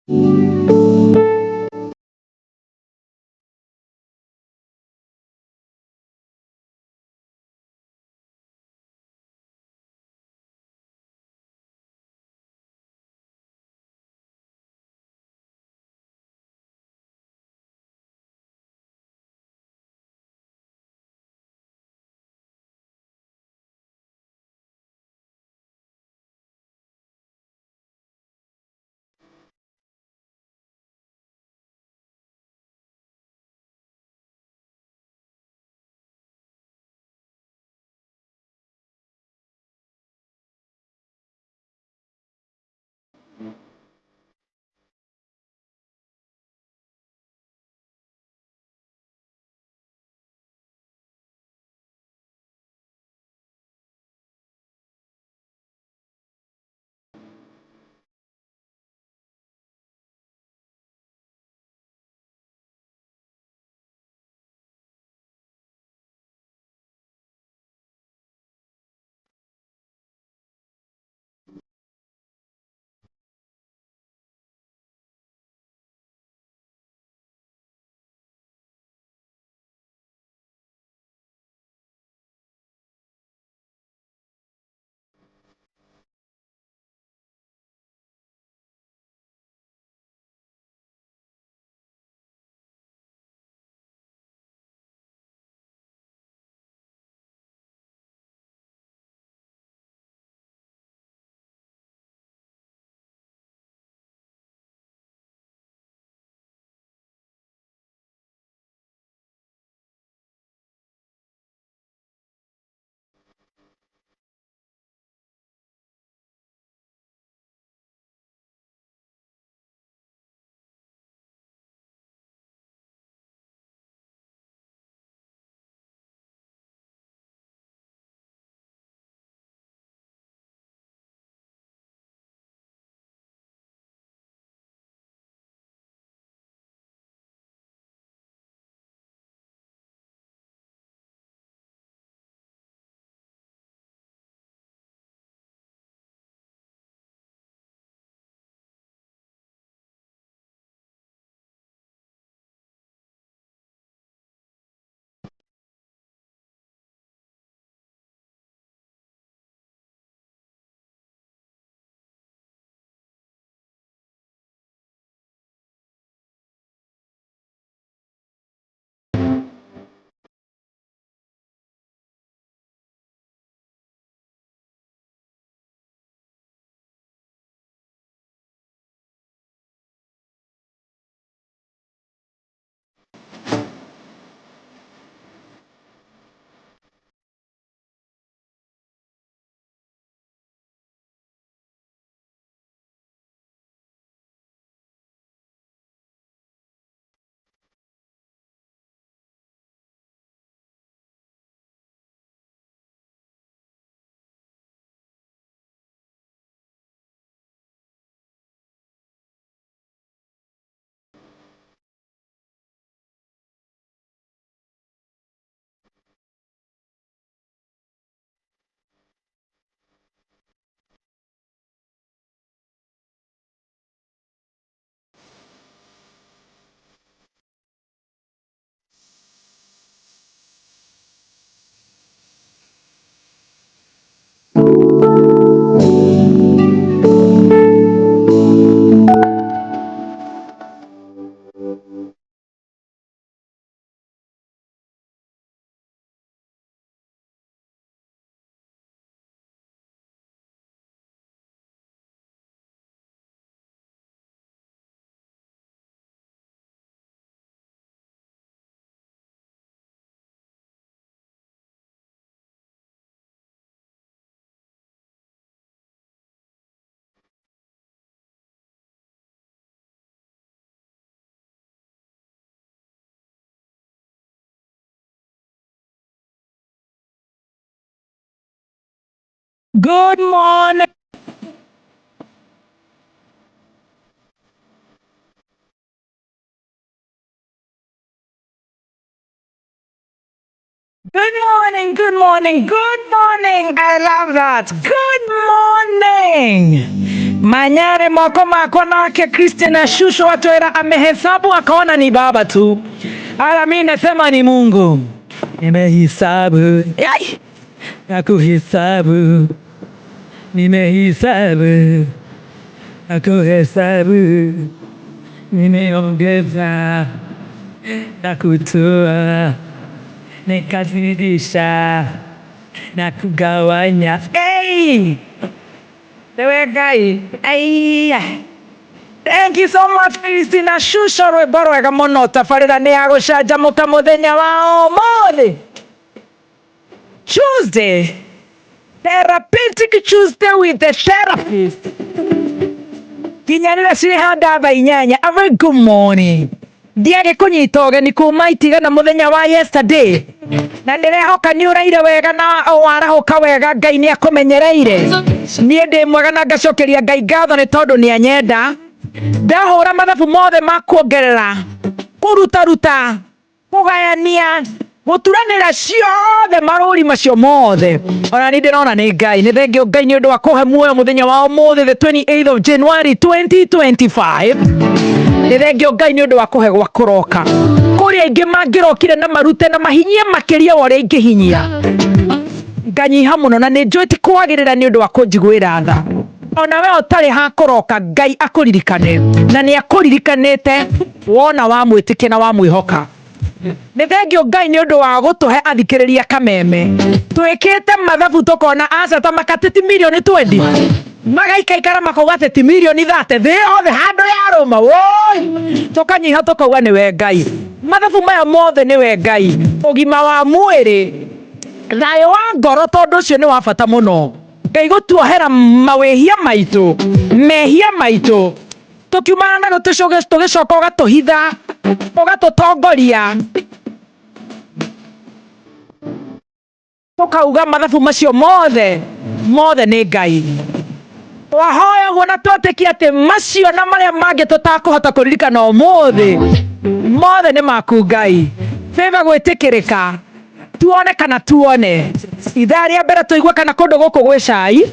Good morning. Good morning, good morning, good morning. I love that. Good morning. Manyare moko makwa nake Christina Shusho watwera amehesabu akaona ni baba tu. Ala, mimi nasema ni Mungu. Nimehesabu. Ai! Na kuhesabu. Nimehesabu. Na kuhesabu. Nimeongeza na kutoa, nikazidisha na kugawanya. Hey! Nĩwe Ngai. Aiya. Thank you so much Christina Shusho, rwĩmbo rwega mũno. Tabarĩra nĩ ya gũcanjamũka mũthenya wa ũmũthĩ, Tuesday, Therapeutic Tuesday with the therapist. Nginya rĩrĩa cirĩ handa thaa 8. A very good morning. Ndiagĩ kũnyita ũgeni kuma itigana mũthenya wa yesterday, na ndĩrehoka nĩ ũraire wega na warahũka wega. Ngai nĩ akũmenyereire. Niĩ ndĩ mwega na ngacokeria Ngai ngatho nĩ tondũ nĩ anyenda. Ndahũra mathabu mothe ma kuongerera, kũrutaruta, kũgayania, gũturanĩra ciothe, marũri macio mothe, ona ni ndĩrona nĩ Ngai. Nĩ thengio Ngai nĩ ũndũ wa kũhe muoyo mũthenya wa ũmũthĩ, the 28th of January 2025. Nĩ thengio Ngai nĩ ũndũ wa kũhe gwa kũroka. Kũrĩ aingĩ mangĩrokire na marute na mahinyie makĩria wa ũrĩa ingĩhinyia, nganyiha mũno, na nĩ njũĩ ti kwagĩrĩra nĩ ũndũ wa kũnjiguĩra tha. Ona we ũtarĩ ha kũroka, Ngai akũririkane, na nĩ akũririkanĩte wona wamwĩtĩkia na wamwĩhoka. Nĩ thengio Ngai nĩ ũndũ wa gũtũhe athikĩrĩria kameme. Twĩkĩte mathabu tũkona aca ta makatĩ ti mirioni 20, magaikaikara makauga atĩ ti mirioni 30, thĩ yothe handũ yarũma. Woi, tũkanyiha tũkauga nĩwe Ngai. Mathabu maya mothe nĩwe Ngai. Ũgima wa mwĩrĩ, thayũ wa ngoro, tondũ ũcio nĩ wa bata mũno. Ngai gũtuohera mawĩhia maitũ, mehia maitũ, tũkiumana na tũgĩcoka ũgatũhitha, ũgatũtongoria, tũkauga mathabu macio mothe mothe nĩ Ngai. Twahoya ũguo na twetĩkia atĩ macio na marĩa mangĩ tũtakũhota kũririkana ũmũthĩ mothe nĩ maku Ngai. Favor gwĩtĩkĩrĩka, tuone kana tuone ithaa rĩa mbere, tũigue kana kũndũ gũkũ gwĩ cai.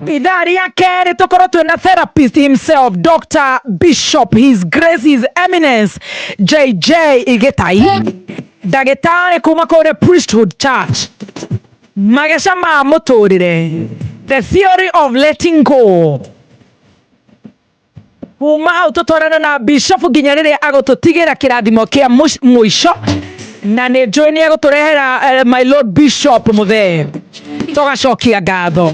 Ithaa rĩa kerĩ tũkorwo twĩna therapist himself, Dr Bishop His Grace His Eminence JJ Igĩtai, ndagĩtarĩ kuma kũrĩa Priesthood Church. Mageca ma mũtũrĩre, the theory of letting go. Kuma hau tũtwarana na bishop nginya rĩrĩa agũtũtigĩra kĩrathimo kĩa mũico, na nĩ njũĩ nĩ egũtũrehera my Lord Bishop Mũthee. Tũgacokia ngatho.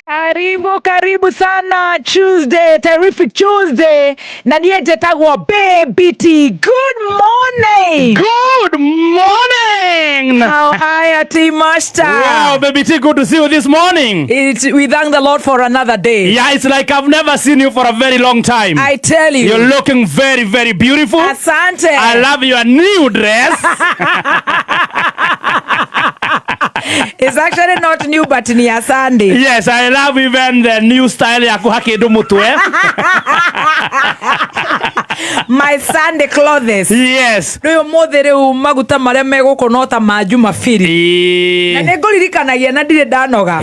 Karibu, karibu sana Tuesday, terrific Tuesday. Na niĩ njĩtagwo Baby T. Good morning. Good morning. How are you, T Master? Wow, Baby T, good to see you this morning. We thank the Lord for another day. Yeah, it's like I've never seen you for a very long time. I tell you. You're looking very, very beautiful. Asante. I love your new dress. It's actually not new, but ni ya Sunday. Yes, I love even the new style ya kuhaka mutwe. My Sunday clothes. Yes. Rĩu ũmũthĩ rĩu maguta marĩa megũkũ no ta ma Jumabiri. Na nĩ ngũririkanagia na ndirĩ ndanoga.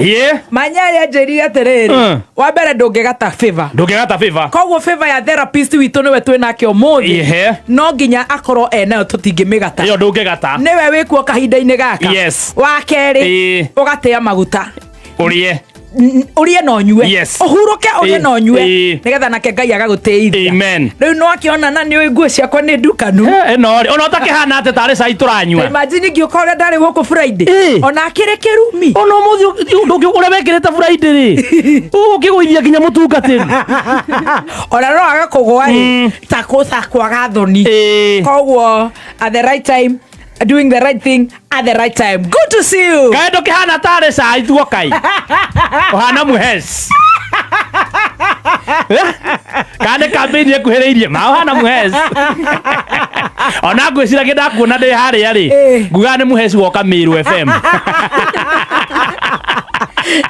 Manyaya njĩrire atĩrĩrĩ, wa mbere ndũngĩgata favor. Ndũngĩgata favor. Koguo favor ya therapist witũ nĩwe twĩ nake ũmũthĩ. No nginya akorwo enayo, tũtingĩmĩgata. Ĩyo ndũngĩgata. Nĩwe wĩkuo kahinda-inĩ gaka. Wa kerĩ, ũgatĩa maguta. Ũrĩe. Ũrĩe na ũnyue. Ũhurũke, ũrĩe na ũnyue, nĩgetha nake Ngai agagũtĩithia. Amen. Rĩu no akĩona na nĩ ũĩ nguo ciakwa nĩ ndukanu. Ĩno rĩ, ona ũtakĩhana atĩ tarĩ cai tũranyua. Imagine ngĩũka ũrĩa ndarĩ gũkũ Friday, ona akĩrĩ kĩrumi. Ona ũmũthĩ ndũngĩ ũrĩa wekĩrĩte Friday rĩ, ũgũkĩgũithia nginya mũtungatĩri. Ona no aga kũgwa rĩ, ta kũca kwaga thoni. Koguo at the right time, doing the right thing at the right time. Good to see you. Kaĩ ndũkĩhana tarĩ cai tuo, kai ũhana muhes. Kana nĩ campaign ĩkuhĩrĩirie ma ũhana mũheci. Ona ngwĩciragia ndakuona ndĩ harĩa rĩ, ngugaga nĩ mũheci woka Meru FM.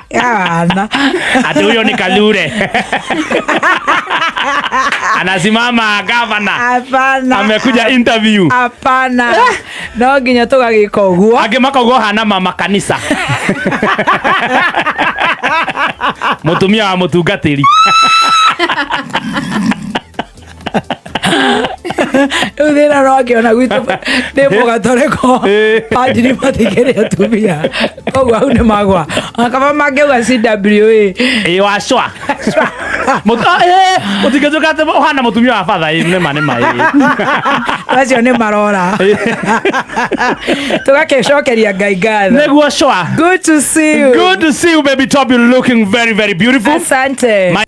Yana. Atĩ huyo ni Kalure. Anasimama gavana. Hapana. Amekuja interview. Hapana. No nginya tũgagĩka ũguo. Angĩ makauga ũhana mama kanisa. Mũtumia wa mũtungatĩri. Rĩu thĩna no akĩona gwitũ nĩ mũgatoreko panjiri matikĩrĩ atumia koguo hau nĩ magwa akaba mangĩuga CWA. Ĩ wacwa. Mũtingĩtuĩka atĩ ũhana mũtumia wa batha. Ĩ nĩma nĩma ĩ. Acio nĩ marora tũgakĩcokeria Ngai ngatho. Nĩguo cwa. Good to see you. Good to see you, baby top. You're looking very, very beautiful. Asante. My